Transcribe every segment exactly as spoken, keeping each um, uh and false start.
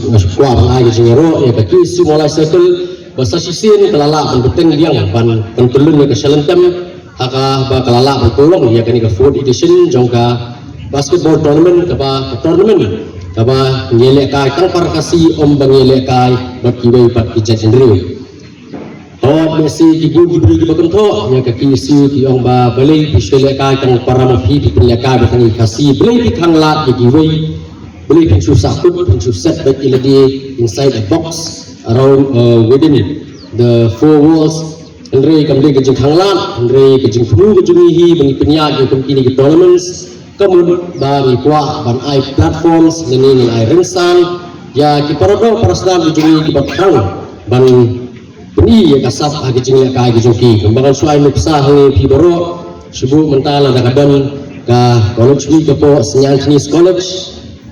Nga shu kwah ban ai ka jingïaroh ïa ka K S U Mawlai Circle ba sa shisien ka la lah ban bteng biang ban, ban pynlong ïa ka shalynter ha kaba ka la lah ban pynlong ïa kane ka fourth edition jong ka basketball tournament, kaba ka tournament kaba ngi lehkai tang para Khasi, ym ba ngi lehkai bad kiwei pat ki jait hynriew. Ka Ot mesi ki gu ki bri ki ba kynthoh ïa ka K S U ki ong ba balei phi shu lehkai tang para ma phi, phi pynlehkai ba tang ïa Khasi, balei phi khanglad ïa kiwei, balei phi shu sahkut, phi shu set back ïa lade inside a box around, uh, within the four walls. Hynrei kam dei ka jingkhanglad, hynrei ka jingthmu ka jong ngi hi ba ngi pynïaid ïa kum kine ki tournaments, ka mut ba ngi kwah ban ai platforms lane ngi ai rynsan ïa ki para doh para snam ki jong ngi ki ba thrang ban pyni ïa ka sap ha ki jinglehkai ki jong ki. Kumba ngan shu ai nuksa ha ngi phi baroh, shu buh mynta lada ka don ka college week hapoh Saint Anthony's College,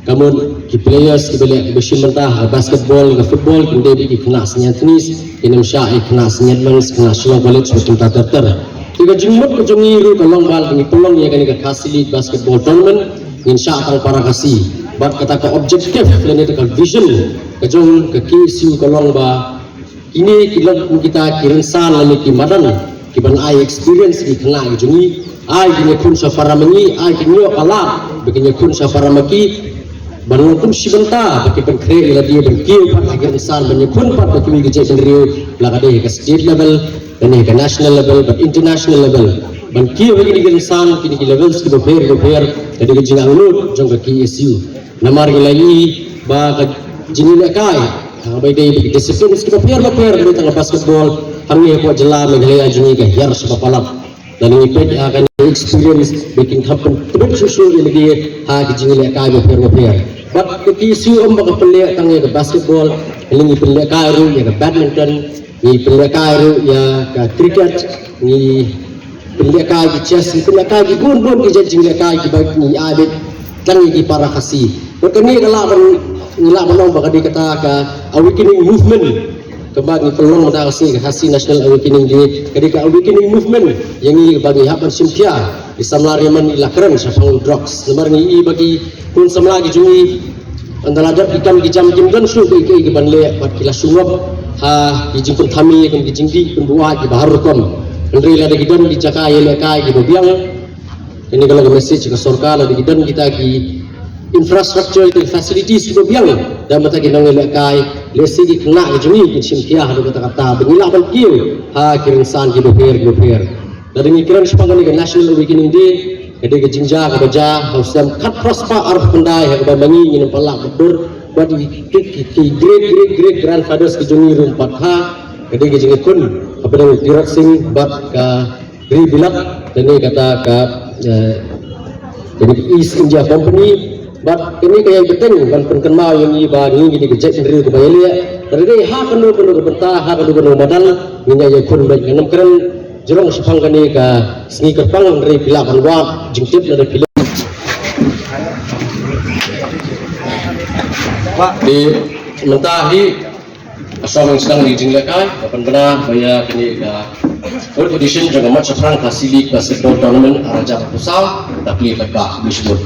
ka mut ki players ki ba leh ki ba shim bynta ha basketball, ka football, kin dei beit ki khynnah Saint Anthony's, kin ym shah ïa ki khynnah Saint Edmund's, khynnah Shillong College bad kumta ter ter. Te ka jingmut ka jong ngi ruh ka long ba lada ngi pynlong ïa kane ka Khasi League Basketball Tournament, ngin shah tang para Khasi. Bad kata ka objective lane kata ka vision ka jong ka K S U ka long ba kine ki long kum kita ki rynsan lane ki madan ki ban ai experience ki khynnah ki jong ngi, ai kin ïakhun sha para ma ngi, ai kin ïoh ka lad ba kin ïakhun sha para ma ki, ban long kum shi bynta ba ki pynkhreh ïa lade ban kiew pat ha ki rynsan ban ïakhun pat bad kiwei ki jaitbynriew, la ka dei ha ka state level, lane ha ka national level bad international level. Ban kiew ha kine ki rynsan, kine ki levels ki bapher bapher, ka dei ka jingangnud jong ka K S U. Namar ngi la ïohi ba ka jingïalehkai, ha, ba dei ki disciplines ki bapher bapher, ka dei tang ka basketball, hangne hapoh jylla Meghalaya jong ngi ka hiar sha ba palat. Lada ngi peit ha kane ka experience ba kin kham pyntbit shuh shuh ïa lade ha ki jingïalehkai bapher bapher. Bad ka K S U ym ba ka pynleh tang ïa ka basketball, hynrei ngi pynlehkai ruh ïa ka badminton, ngi pynlehkai ruh ïa ka cricket, ngi pynlehkai ki chess, ngi pynlehkai ki bun bun ki jait jinglehkai kiba ngi ai beit tang ïa ki para Khasi. Bad kane ka lah ban, ngi lah ban ong ba ka dei kata ka awakening movement kaba ngi pynlong mynta ka sngi, ka Khasi National Awakening Day, ka dei ka awakening movement ïa ngi ba ngi hap ban shim khia. Ki samla Riaman i la kren shaphang drugs. Namar ngi i ba ki khun samla ki jong ngi, ynda la dep ki kam ki jam kim don shuh kiei kiei ki ban leh bad ki la shu ngop ha ki jingpynthame kum ki jingdih pynbuaid kiba har rukom. Hynrei lada ki don ki jaka ïalehkai kiba biang, kane ka long ka message ka sorkar, lada ki don kita ki infrastructure, ki facilities kiba biang, da mynta ki nongïalehkai, lehse ki khynnah ki jong ngi kin shim khia haduh katta katta ba ngi lah ban kiew ha ki rynsan kiba pher kiba pher. Lada ngi kren shaphang kane ka National Awakening Day, ka dei ka jingjia kaba jia ha u snem khatphra spah arphew khyndai, ha kaba ma ngi ngin ym pat lah ban dur bad ki, ki, ki great great great grandfathers ki jong ngi ruh ym pat ha. Ka dei ka jingïakhun hapdeng u Tirot Sing bad ka ri Bilat, lane kata ka, eh, kane ka East India Company. Bad kane ka ïai bteng ban pynkynmaw ïa ngi ba ngi ngi dei ka jaitbynriew kaba ïaleh. Lada dei ha kano kano ka bynta, ha kano kano ka madan, ngin ïai ïakhun beit. Ngan ym kren jrong shaphang kane ka sngi kyrpang, hynrei phi lah ban wad jingtip lada phi leh. Te mynta hi ka shnong sdang ïa ki jinglehkai, ka pynbna ba ïa kane ka fourth edition jong ka Mat Shaphrang Khasi League Basketball Tournament ar hajar arphew saw, da plie paidbah. Khublei shibun.